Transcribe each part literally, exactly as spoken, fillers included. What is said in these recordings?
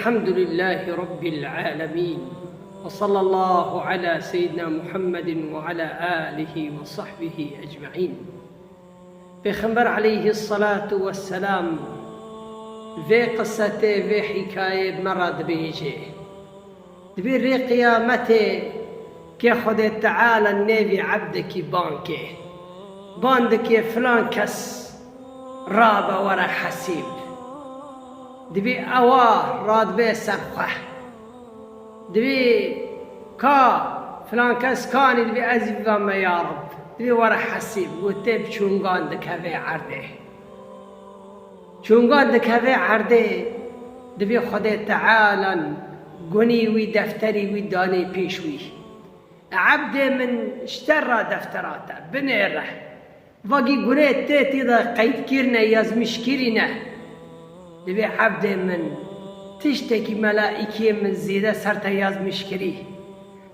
الحمد لله رب العالمين، وصلى الله على سيدنا محمد وعلى آله وصحبه أجمعين. Pêxember aleyhî selatu we selam vê qisetê, vê hîkayê me re dibêje. Dibê rê qiyametê kê Xwedê Teala nêvî ebdekî ban kê. Ban dikê filan kes rabe were hesîb. Dibê ewa radibe ser xwe. Dibê ka filan kes kanî dibê ez î bivame ya Reb. Dibê were hesîb. Û tê bi çûngan dikeve erdê. Çûngan dikeve erdê, dibê Xwedê Teala gunî wî, defterî wî danê pêş wî. Ebdê min, ji te re deftera te, binêre. Vagî gunê tê tê de qeydkirine, yazmîşkirîne. Dibê ebdê min, tiştekî melaîkê min zêde ser te yazmîşkirî.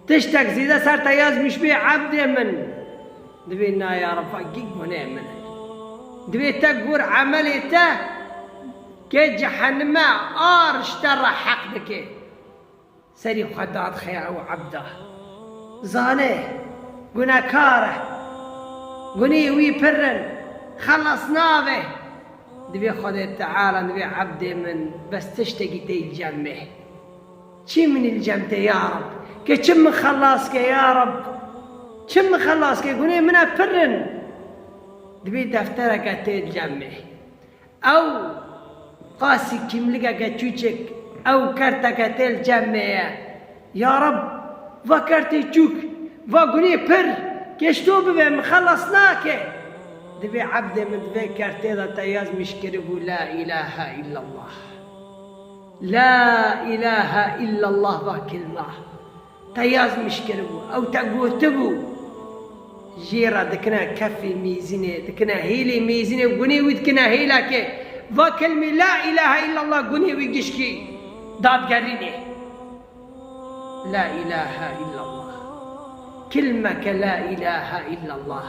Tiştek zêde ser te yazmîş bê ebdê min. Dibê na ya Reb, vagî gunê min e. Dibê te gor emelê te kê cehenime ar ji te re heq dike. Serî xwe dadixe ew ebda. Zane, gunekar e. Gunê wî pir in. Xelas nabe. Dibê Xwedê Teala, dibê ebdê min, bes tiştekî tê cem me. Çi min li cem te ya Reb? Ke çi min xelas ke ya Reb? Çi min xelas ke? Gunê min e pir in. Dibê deftereke tê li cem me. Ew qasî kîmligeke çûçik, ew kerteke tê li cem me ye. Ya Reb, va kertê çûk, va gunê pir, ke ji to bibe, min xelas nake. Dibê ebdê min di vê kertê de te yazmîş kiribû, La ilahe illallah. La ilahe illallah va kilma. Te yazmîş kiribû, ew te gotibû. Jê re dikine kefê mêzînê, dikine hêlê mêzînê, gunê wî dikine hêlekê. Va kilmê La ilahe illallah gunê wî gişkî dadgerînê. La ilahe illallah. Kilmeke La ilahe illallah.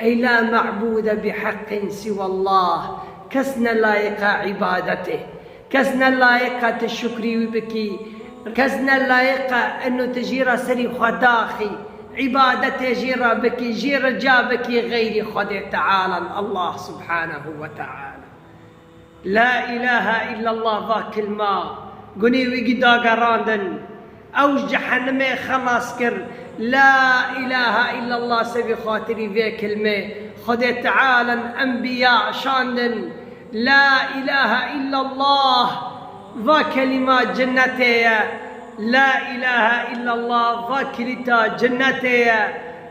Ey la me'bude bi heqqin siwallah. Kes ne layiqa îbadetê. Kes ne layiqa tu şukrî wî bikî. Kes ne layiqa inu tu jê re serî xwe daxî. Îbadetê jê re bikî, jê rica bikî xeyrî Xwedê Teala, Allah Subhanehu ve Teala. La ilahe illallah va kilma, gunê wî gî dagerandin. Ew ji cehenimê xelas kir. La ilahe illallah, sevî xatirî vê kilmê Xwedê Teala enbiya şandin. La ilahe illallah va kelîma cennetê ye. La ilahe illallah va kilîta cennetê ye.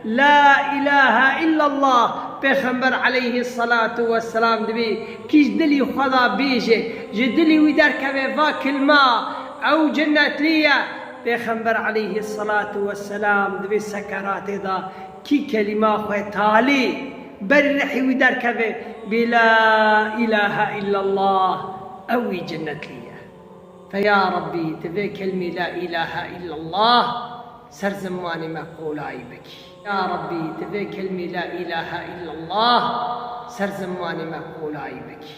La ilahe illallah, Pêxember aleyhî selatu we selam dibê, kî ji dilî xwe de bêje, ji dilî wî derkeve va kilma, ew cennetlî ye. Pêxember aleyhî selatu we selam dibê sekeratê de kî kelîma xwe talê ber rihî wî derkeve, bê La ilahe illallah, ew wî cennetlî ye. Fe ya Rabbî, tu vê kelmê La ilahe illallah ser zimanê me qolayî bikî. Ya Rabbî, tu vê kelmê La ilahe illallah ser zimanê me qolayî bikî.